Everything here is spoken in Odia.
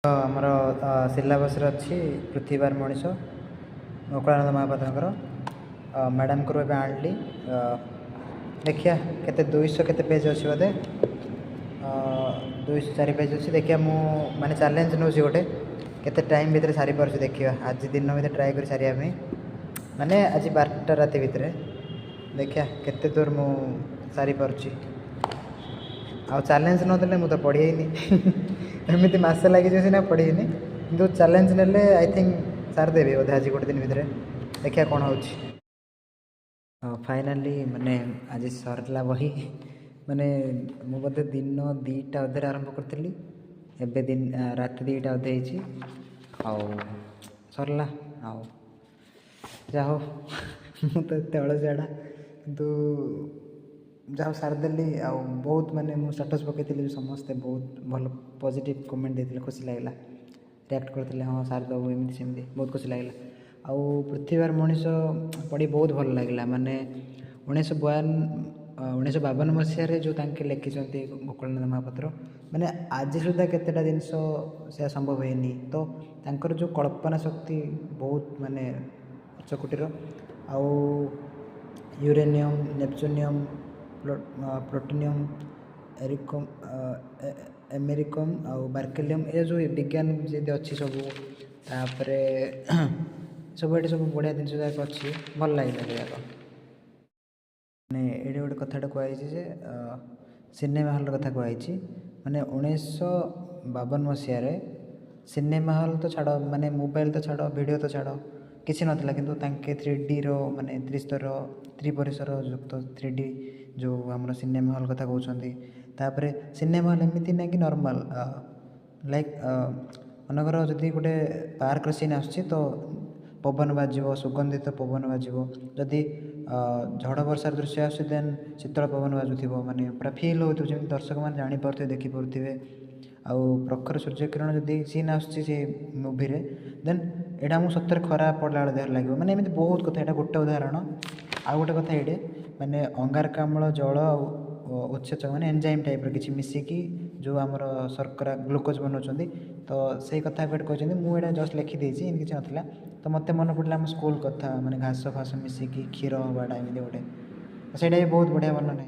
ଆମର ସିଲାବସ୍ରେ ଅଛି ପୃଥିବୀ ବାହାର ମଣିଷ, ଗୋକୁଳାନନ୍ଦ ମହାପାତ୍ରଙ୍କର। ମ୍ୟାଡ଼ାମଙ୍କର ଏବେ ଆଣିଲି। ଦେଖିବା କେତେ, 200 କେତେ ପେଜ୍ ଅଛି ବୋଧେ, 204 ପେଜ୍ ଅଛି। ଦେଖିବା, ମୁଁ ମାନେ ଚ୍ୟାଲେଞ୍ଜ ନେଉଛି ଗୋଟେ, କେତେ ଟାଇମ୍ ଭିତରେ ସାରିପାରୁଛି ଦେଖିବା। ଆଜି ଦିନ ଭିତରେ ଟ୍ରାଏ କରି ସାରିବା ପାଇଁ, ମାନେ ଆଜି 12ଟା ରାତି ଭିତରେ ଦେଖିବା କେତେ ଦୂର ମୁଁ ସାରିପାରୁଛି। ଆଉ ଚ୍ୟାଲେଞ୍ଜ ନଦେଲେ ମୁଁ ତ ପଢ଼ିହେଇନି। ଏମିତି ମାସେ ଲାଗିଯିବ ସିନା ପଢ଼ିବିନି, କିନ୍ତୁ ଚ୍ୟାଲେଞ୍ଜ ନେଲେ I think ସାରିଦେବି ବୋଧେ ଆଜି ଗୋଟେ ଦିନ ଭିତରେ। ଦେଖିବା କ'ଣ ହେଉଛି। ଫାଇନାଲି ମାନେ ଆଜି ସରିଲା ବହି। ମାନେ ମୁଁ ବୋଧେ ଦିନ 2ଟା ଅଧେରେ ଆରମ୍ଭ କରିଥିଲି, ଏବେ ଦିନ ରାତି 2ଟା ଅଧେ ହେଇଛି ଆଉ ସରିଲା। ଆଉ ଯାହା ହଉ, ମୁଁ ତ ଏତେ ଅଳସୁଆଟା, କିନ୍ତୁ ଯାହା ହଉ ସାରିଦେଲି। ଆଉ ବହୁତ ମାନେ ମୁଁ ଷ୍ଟାଟସ୍ ପକାଇଥିଲି ବି, ସମସ୍ତେ ବହୁତ ଭଲ ପଜିଟିଭ୍ କମେଣ୍ଟ ଦେଇଥିଲେ, ଖୁସି ଲାଗିଲା। ରିଆକ୍ଟ କରିଥିଲେ, ହଁ ସାରିଦେବୁ, ଏମିତି ସେମିତି, ବହୁତ ଖୁସି ଲାଗିଲା। ଆଉ ପୃଥିବୀ ବାହାର ମଣିଷ ପଢ଼ି ବହୁତ ଭଲ ଲାଗିଲା। ମାନେ 1952, 1952 ମସିହାରେ ଯେଉଁ ତାଙ୍କେ ଲେଖିଛନ୍ତି ଗୋକୁଳାନନ୍ଦ ମହାପାତ୍ର, ମାନେ ଆଜି ସୁଦ୍ଧା କେତେଟା ଜିନିଷ ସେୟା ସମ୍ଭବ ହେଇନି। ତ ତାଙ୍କର ଯେଉଁ କଳ୍ପନା ଶକ୍ତି ବହୁତ ମାନେ ଉଚ୍ଚକୋଟୀର। ଆଉ ୟୁରେନିୟମ୍, ନେପଚୁନିୟମ୍, ପ୍ଲୁଟୋନିୟମ୍, ଏରିକମ୍, ଆମେରିକମ୍ ଆଉ ବାର୍କେଲିୟମ୍, ଏ ଯେଉଁ ବିଜ୍ଞାନ ଯେମିତି ଅଛି ସବୁ, ତାପରେ ସବୁ ଏଠି ସବୁ ବଢ଼ିଆ ଜିନିଷ ଯାକ ଅଛି, ଭଲ ଲାଗିଲା ସେ ଯାକ। ମାନେ ଏଇଠି ଗୋଟେ କଥାଟା କୁହାଯାଇଛି ଯେ ସିନେମା ହଲ୍ର କଥା କୁହାଯାଇଛି। ମାନେ 1952 ମସିହାରେ ସିନେମା ହଲ୍ ତ ଛାଡ଼, ମାନେ ମୋବାଇଲ୍ ତ ଛାଡ଼, ଭିଡ଼ିଓ ତ ଛାଡ଼, କିଛି ନଥିଲା। କିନ୍ତୁ ତାଙ୍କେ 3Dର, ମାନେ ତ୍ରିସ୍ତର, ତ୍ରିପରିସର ଯୁକ୍ତ 3D ଯେଉଁ ଆମର ସିନେମା ହଲ୍ କଥା କହୁଛନ୍ତି। ତାପରେ ସିନେମା ହଲ୍ ଏମିତି ନାହିଁ କି ନର୍ମାଲ୍, ଲାଇକ୍ ମନେକର ଯଦି ଗୋଟେ ପାର୍କର ସିନ୍ ଆସୁଛି ତ ପବନ ବାଜିବ, ସୁଗନ୍ଧିତ ପବନ ବାଜିବ। ଯଦି ଝଡ଼ ବର୍ଷାର ଦୃଶ୍ୟ ଆସୁଛି, ଦେନ୍ ଶୀତଳ ପବନ ବାଜୁଥିବ, ମାନେ ପୁରା ଫିଲ୍ ହେଉଥିବ ଯେମିତି ଦର୍ଶକମାନେ ଜାଣିପାରୁଥିବେ, ଦେଖିପାରୁଥିବେ। ଆଉ ପ୍ରଖର ସୂର୍ଯ୍ୟକିରଣ ଯଦି ସିନ୍ ଆସୁଛି ସେ ମୁଭିରେ, ଦେନ୍ ଏଇଟା ଆମକୁ ସତରେ ଖରା ପଡ଼ିଲା ବେଳେ ଦେହରେ ଲାଗିବ। ମାନେ ଏମିତି ବହୁତ କଥା, ଏଇଟା ଗୋଟେ ଉଦାହରଣ। ଆଉ ଗୋଟେ କଥା ଏଇଠି, ମାନେ ଅଙ୍ଗାରକାମ୍ଳ, ଜଳ ଆଉ ଉତ୍ସେଚକ, ମାନେ ଏନ୍ଜାଇମ୍ ଟାଇପ୍ର କିଛି ମିଶିକି ଯେଉଁ ଆମର ଶର୍କରା ଗ୍ଲୁକୋଜ୍ ବନାଉଛନ୍ତି, ତ ସେଇ କଥା ଏବେ ଏଠି କହିଛନ୍ତି। ମୁଁ ଏଇଟା ଜଷ୍ଟ ଲେଖିଦେଇଛି, ଏମିତି କିଛି ନଥିଲା। ତ ମୋତେ ମନେ ପଡ଼ିଲା ଆମ ସ୍କୁଲ୍ କଥା, ମାନେ ଘାସ ଫାସ ମିଶିକି କ୍ଷୀର ହେବାଟା ଏମିତି ଗୋଟେ, ସେଇଟା ବି ବହୁତ ବଢ଼ିଆ ବର୍ଣ୍ଣନା।